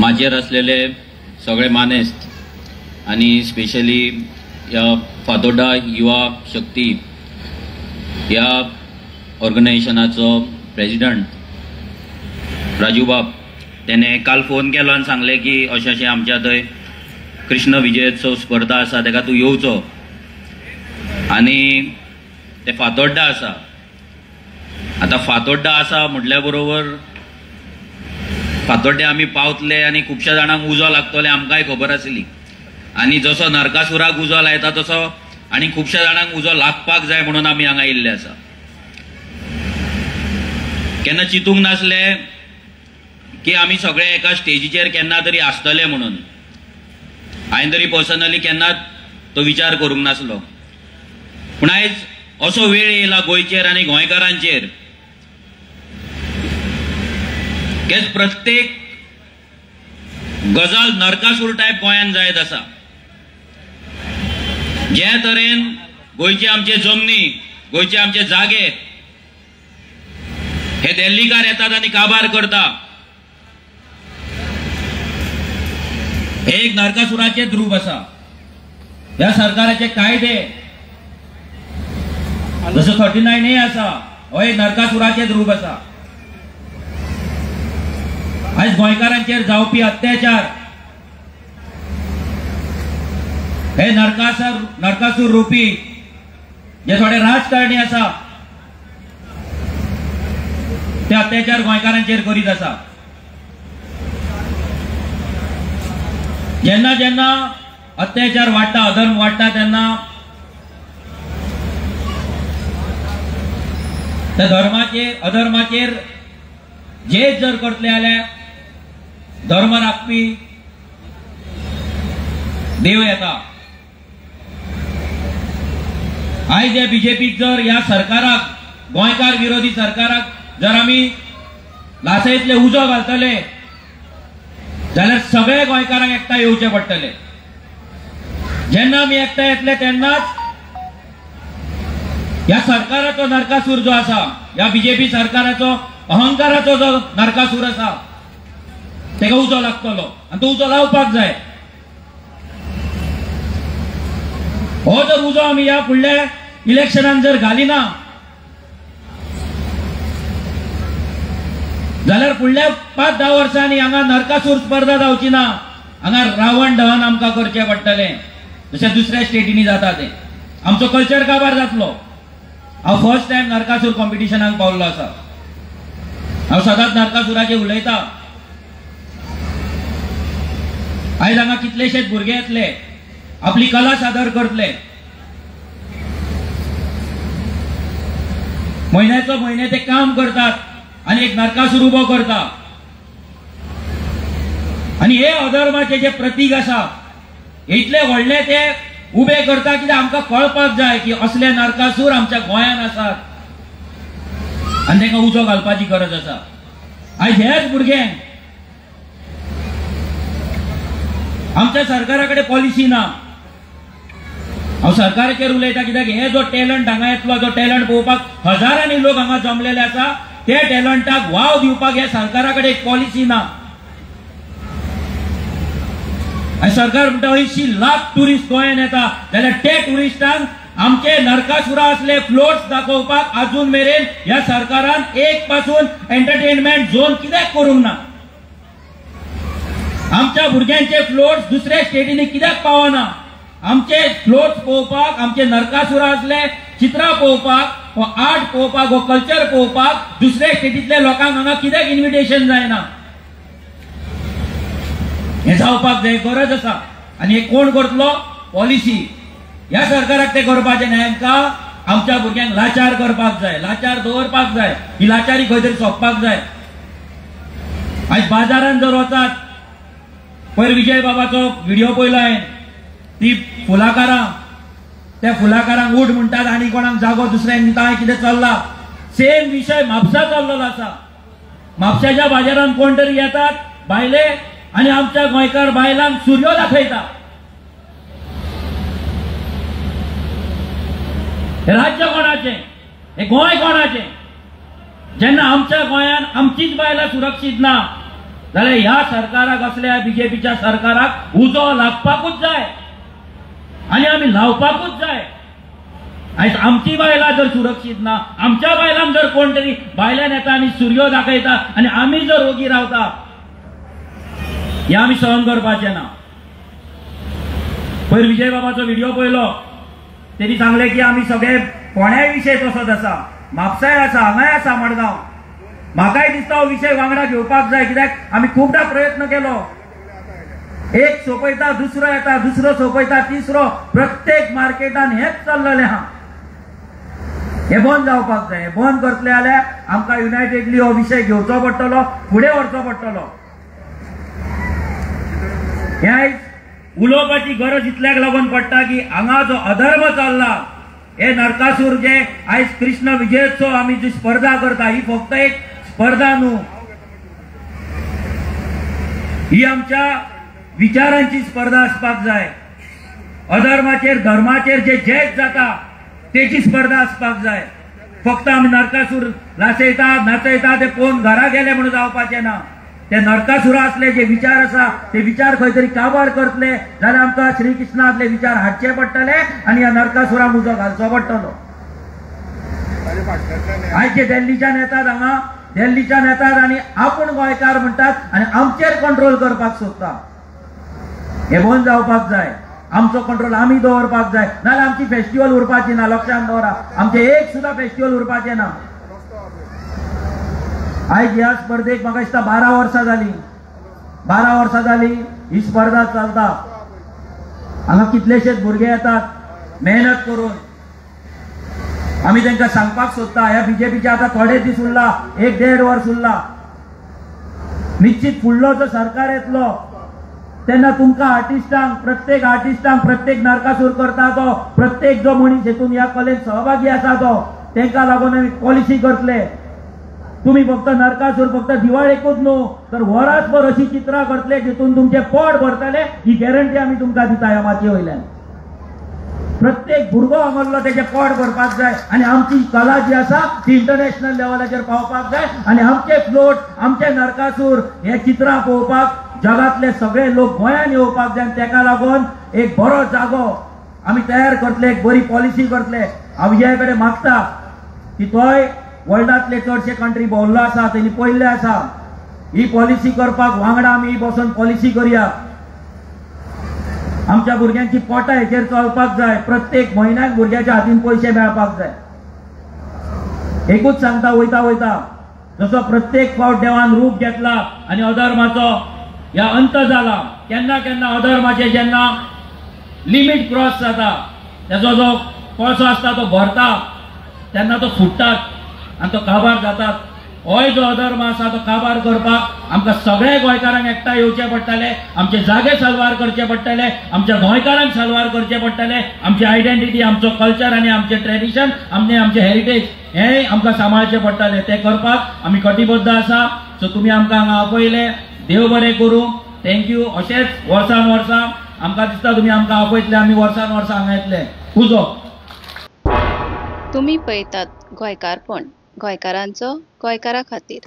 माचयेर असलेले सगळे मानेस्त आणि स्पेशली ह्या फातोर्डा युवा शक्ती ह्या ऑर्गनायझेशनाचो प्रेजिडंट राजू बाब तेणे काल फोन केलो आनी सांगलें की अशें अशें आमच्या थंय कृष्ण विजयोत्सव स्पर्धा आसा, तेका तूं येवचो आनी ते फातोर्डा आसा. आतां फातोर्डा आसा म्हटल्या बरोबर फातोड्डे आमी पावतले आनी खुबश्या जाणांक उजो लागतले आमकांय खबर आसली. आनी जसो नरकासुराक उजो लायता तसो आनी खुबश्या जाणांक उजो लागपाक जाय म्हणून आमी हांगा येयल्ले आसा. केन्ना चिंतूंक नासले की आमी सगळे एका स्टेजीचेर केन्ना तरी आसतले म्हणून. हांवें तरी पर्सनली केन्नाच तो विचार करूंक नासलो. पूण आयज असो वेळ येयला गोंयचेर आनी गोंयकारांचेर की प्रत्येक गजाल नरकासूर टायप गोंयांत जायत आसा. जे तरेन गोंयचे आमचे जमनी, गोंयचे आमचे जागे हे दिल्लीकार येतात आनी काबार करता, हे एक नरकासुराचेच रूप आसा. ह्या सरकाराचे कायदे जसो 39A आसा, हो एक नरकासुराचेच रूप आसा. आयज गोंयकारांचेर जावपी अत्याचार हे नरकासूर रुपी जे थोडे राजकारणी आसा ते अत्याचार गोंयकारांचेर करीत आसा. जेन्ना जेन्ना अत्याचार वाडटा, अधर्म वाडटा, तेन्ना त्या धर्माचेर अधर्माचेर जे जर करतले जाल्यार धर्म राखपी देव येता. आयज ह्या बीजेपीक जर ह्या सरकाराक, गोंयकार विरोधी सरकाराक जर आमी लासयतले उजो घालतले जाल्यार सगळे गोंयकारांक एकठांय येवचे पडटले. जेन्ना आमी एकठांय येतले तेन्नाच ह्या सरकाराचो नरकासूर जो आसा, ह्या बीजेपी सरकाराचो अहंकाराचो जो नरकासूर आसा तेका उजो लागतलो आनी तो उजो लावपाक जाय. हो जर उजो आमी ह्या फुडल्या इलेक्शनान जर घालिना जाल्यार फुडल्या 5-10 वर्सांनी हांगा नरकासूर स्पर्धा जावची ना, हांगा रावण दहन आमकां करचें पडटलें जशें दुसऱ्या स्टेटींनी जाता तें. आमचो कल्चर काबार जातलो. हांव फर्स्ट टायम नरकासूर कॉम्पिटिशनाक पावल्लो आसा. हांव सदांच नरकासुराचेर उलयता. आयज हांगा कितलेशेच भुरगे येतले, आपली कला सादर करतले. म्हयन्याचो म्हयने ते काम करतात आनी एक नरकासूर उबो करता. आनी हे अधर्माचे जे प्रतीक आसा इतले व्हडले ते उबे करता कित्याक आमकां कळपाक जाय की असले नरकासूर आमच्या गोंयांत आसात आनी तांकां उजो घालपाची गरज आसा. आयज हेच भुरग्यांक आमच्या सरकारा कडेन पॉलिसी ना. हांव सरकाराचेर उलयता कित्याक हे जो टॅलंट हांगा येतलो, जो टॅलंट पळोवपाक हजारांनी लोक हांगा जमलेले आसा, त्या टॅलंटाक वाव दिवपाक ह्या सरकारा कडेन एक पॉलिसी ना. आनी सरकार म्हणटा 80 लाख टुरिस्ट गोंयांत येता जाल्यार ते टुरिस्टांक आमचे नरकासुरा असले फ्लोट्स दाखोवपाक अजून मेरेन ह्या सरकारान एक पासून एंटरटेनमेंट झोन कित्याक करूंक ना? आमच्या भुरग्यांचे फ्लोट्स दुसऱ्या स्टेटींनी कित्याक पावना? आमचे फ्लोट्स पळोवपाक, आमचे नरकासुरा असले चित्रां पळोवपाक, हो आर्ट पळोवपाक, हो कल्चर पळोवपाक दुसऱ्या स्टेटींतल्या लोकांक हांगा कित्याक इन्विटेशन जायना? हें जावपाक जाय, गरज आसा. आनी हें कोण करतलो? पॉलिसी. ह्या सरकाराक तें करपाचें न्हय. हांकां आमच्या भुरग्यांक लाचार करपाक जाय, लाचार दवरपाक जाय. ही लाचारी खंय तरी सोंपपाक जाय. आयज बाजारांत जर वचात, पयर विजय बाबाचो व्हिडिओ पळयलो हांवें, ती फुलाकारां, त्या फुलाकारांक उठ म्हणटात आनी कोणाक जागो दुसऱ्यांक दिता, कितें चल्ला. सेम विशय म्हापसा चल्लेलो आसा. म्हापशाच्या बाजारांत कोण तरी येतात बायले आनी आमच्या गोंयकार बायलांक सुरयो दाखयता. हे राज्य कोणाचें? हे गोंय कोणाचें? जेन्ना आमच्या गोंयांत आमचीच बायलां सुरक्षीत ना जाल्यार ह्या सरकाराक, असल्या बीजेपीच्या सरकाराक उजो लागपाकूच जाय आनी आमी लावपाकूच जाय. आयज आमची बायलां जर सुरक्षीत ना, आमच्या बायलांक जर कोण तरी भायल्यान येता आनी सुरयो दाखयता आनी आमी जर ओगी रावता, हे आमी सहन करपाचें ना. पयर विजय बाबाचो व्हिडिओ पळयलो, तेणी सांगलें की आमी सगळे कोणाय विशय तसोच आसा, म्हापसाय आसा, हांगाय आसा, मडगांव. म्हाकाय दिसता हो विशय वांगडा घेवपाक जाय, कित्याक आमी खुबदां प्रयत्न केलो. एक सोंपयता दुसरो येता, दुसरो सोंपयता तिसरो, प्रत्येक मार्केटान हेच चल्लेलें आहा. हे बंद जावपाक जाय. हे बंद करतले जाल्यार आमकां युनायटेडली हो विशय घेवचो पडटलो, फुडें व्हरचो पडटलो. हे आयज उलोवपाची गरज इतल्याक लागून पडटा की हांगा जो अधर्म चल्ला, हे नरकासूर जे आयज कृष्ण विजयोत्सव आमी जी स्पर्धा करता, ही फक्त एक स्पर्धा न्हू, ही आमच्या विचारांची स्पर्धा आसपाक जाय. अधर्माचेर धर्माचेर जे जैत जाता तेची स्पर्धा आसपाक जाय. फक्त आमी नरकासूर नाचयता नाचयता ते पळोवन घरा गेले म्हणून जावपाचें ना. ते नरकासुरा असले जे विचार आसा ते विचार खंय तरी काबार करतले जाल्यार आमकां श्रीकृष्णांतले विचार हाडचे पडटले आनी ह्या नरकासुराक उजो घालचो पडटलो. आयज जे दिल्लीच्यान येतात, हांगा दिल्लीच्यान येतात आनी आपूण गोंयकार म्हणटात आनी आमचेर कंट्रोल करपाक सोदता. हे बंद जावपाक जाय. आमचो कंट्रोल आमी दवरपाक जाय, नाजाल्यार आमची फेस्टिवल उरपाची ना. लक्षांत दवरा, आमचें एक सुद्दां फेस्टिवल उरपाचें ना. आयज ह्या स्पर्धेक म्हाका दिसता 12 वर्सां जालीं, 12 वर्सां जालीं ही स्पर्धा चलता. हांगा कितलेशेच भुरगे येतात मेहनत करून. आमी तांकां सांगपाक सोदता, ह्या बीजेपीचे आतां थोडे दीस उरला, 1-1.5 वर्स उरला. निश्चित फुडलो जो सरकार येतलो तेन्ना तुमकां आर्टिस्टांक, प्रत्येक आर्टिस्टांक, प्रत्येक नरकासूर करता तो, प्रत्येक जो मनीस हेतून ह्या कलेन सहभागी आसा तो, तांकां लागून आमी पॉलिसी करतले. तुमी फक्त नरकासूर फक्त दिवाळेकूच न्हू तर वरासभर अशी चित्रां करतले जितून तुमचें पोट भरतले, ही गॅरंटी आमी तुमकां दिता. ह्या मातये वयल्यान प्रत्येक भुरगो हांगासरलो तेजें पोट भरपाक जाय आनी आमची कला जी आसा ती इंटरनॅशनल लेवलाचेर पावपाक जाय आनी आमचे फ्लोट, आमचे नरकासूर हे चित्रां पळोवपाक जगांतले सगळे लोक गोंयांत येवपाक जाय. आनी तेका लागून एक बरो जागो आमी तयार करतले, एक बरी पॉलिसी करतले. हांव विजया कडेन मागता की तोय वर्ल्डांतले चडशे कंट्री भोंवल्लो आसा, तेणी पळयल्ले आसा. ही पॉलिसी करपाक वांगडा आमी बसून पॉलिसी करया. आमच्या भुरग्यांची पोटां हेचेर चलपाक जाय. प्रत्येक म्हयन्याक भुरग्याच्या हातीन पयशे मेळपाक जाय. एकूच सांगता वयता वयता, जसो प्रत्येक फावट देवान रूप घेतला आनी अधर्माचो ह्या अंत जाला, केन्ना केन्ना अधर्माचे जेन्ना लिमीट क्रॉस जाता, तेजो जो कोळसो आसता तो भरता, तेन्ना तो फुट्टात आनी तो काबार जातात. होय जो अधर्म आसा तो काबार करपाक आमकां सगळ्या गोंयकारांक एकठांय येवचें पडटलें, आमचे जागे सलवार करचे पडटले, आमच्या गोंयकारांक सलवार करचे पडटले. आमची आयडेंटिटी, आमचो कल्चर आनी आमचें ट्रेडिशन, आमचें हेरिटेज हें आमकां सांबाळचें पडटलें. तें करपाक आमी कटिबद्ध आसा. सो तुमी आमकां हांगा आपयले, देव बरें करूं, thank you. अशेंच वर्सान वर्सां आमकां दिसता तुमी आमकां आपयतले, आमी वर्सान वर्सां हांगा येतले. उजो तुमी पळयतात गोंयकारपण, गोंयकारांचो गोंयकारा खातीर.